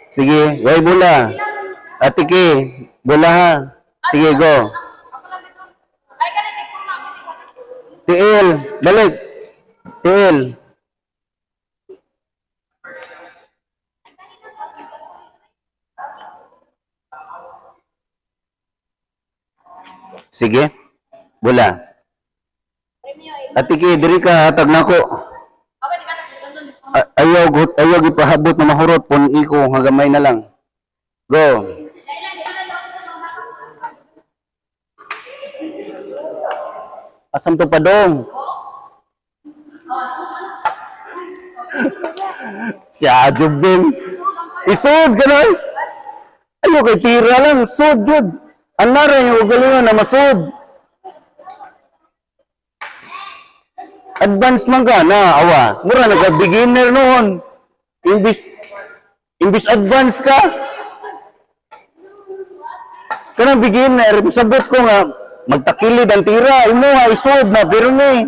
Sige, way bola. Ate Ki, bola ha. Sige, go. Ay, kalit, ikaw na ako. TL, balik. TL. Sige. Bola. Ate Ki, diri ka hatag nako. Okay, di ka na. Ayaw ayaw gipahabot na mahurot pun iko nga gamay na lang. Go. Asam to padong? Siya jud bin. Isod ganay. Ayaw kay tira lang, sud jud. Anara yung ugalingon na masud. Advance man ka na awa. Mura nagka beginner noon. Imbis imbis advance ka. Kanang beginner, sabot ko nga magtakilid ang tira, imo ha isod na pirmi.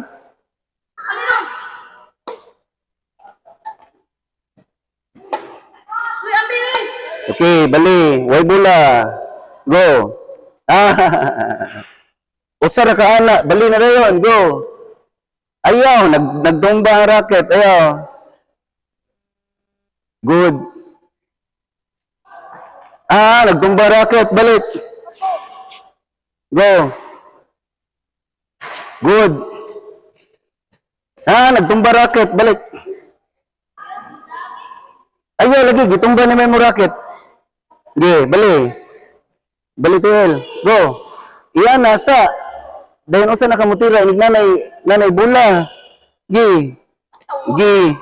Uy, ambil! Okay, bali, way bola. Go. Ah. Usa ra ka ana, bali na dayon, go. Ayaw, nagtumba ang racket, ayaw. Good. Ah, nagtumba racket, balik. Go. Good. Ah, nagtumba racket, balik. Ayaw lagi, gitumba na may mo racket. Sige, bali. Bali TL. Go. Iyan nasa. Dayon usa na kamutira inig nanay nanay bola. Gi. Gi.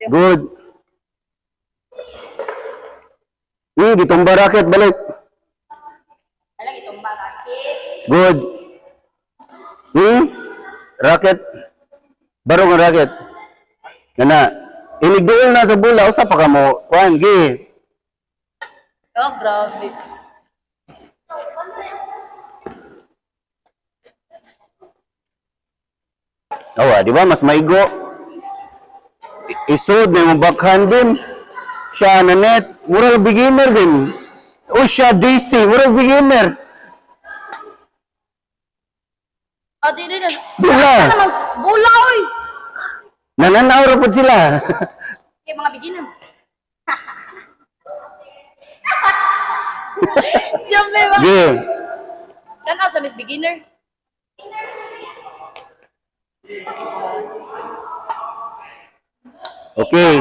Good. Gitumba racket, balik. Alang itong bakit. Good. Racket. Barong ang racket. Kana. Inig duol na sa bola, usa pa ka mo. Kuan, gi. Oh, grabe. Awa, di ba? Mas maigo. Isod na yung backhand din. Siya na net. Mura beginner din. O siya DC. Mura beginner. Oh, di, di, di. Bula. Ano naman? Bula, oy! Nananaw ra pod sila. Okay, mga beginner. Jump, eh, ba? Gi. Tanaw sa Miss Beginner. Okay.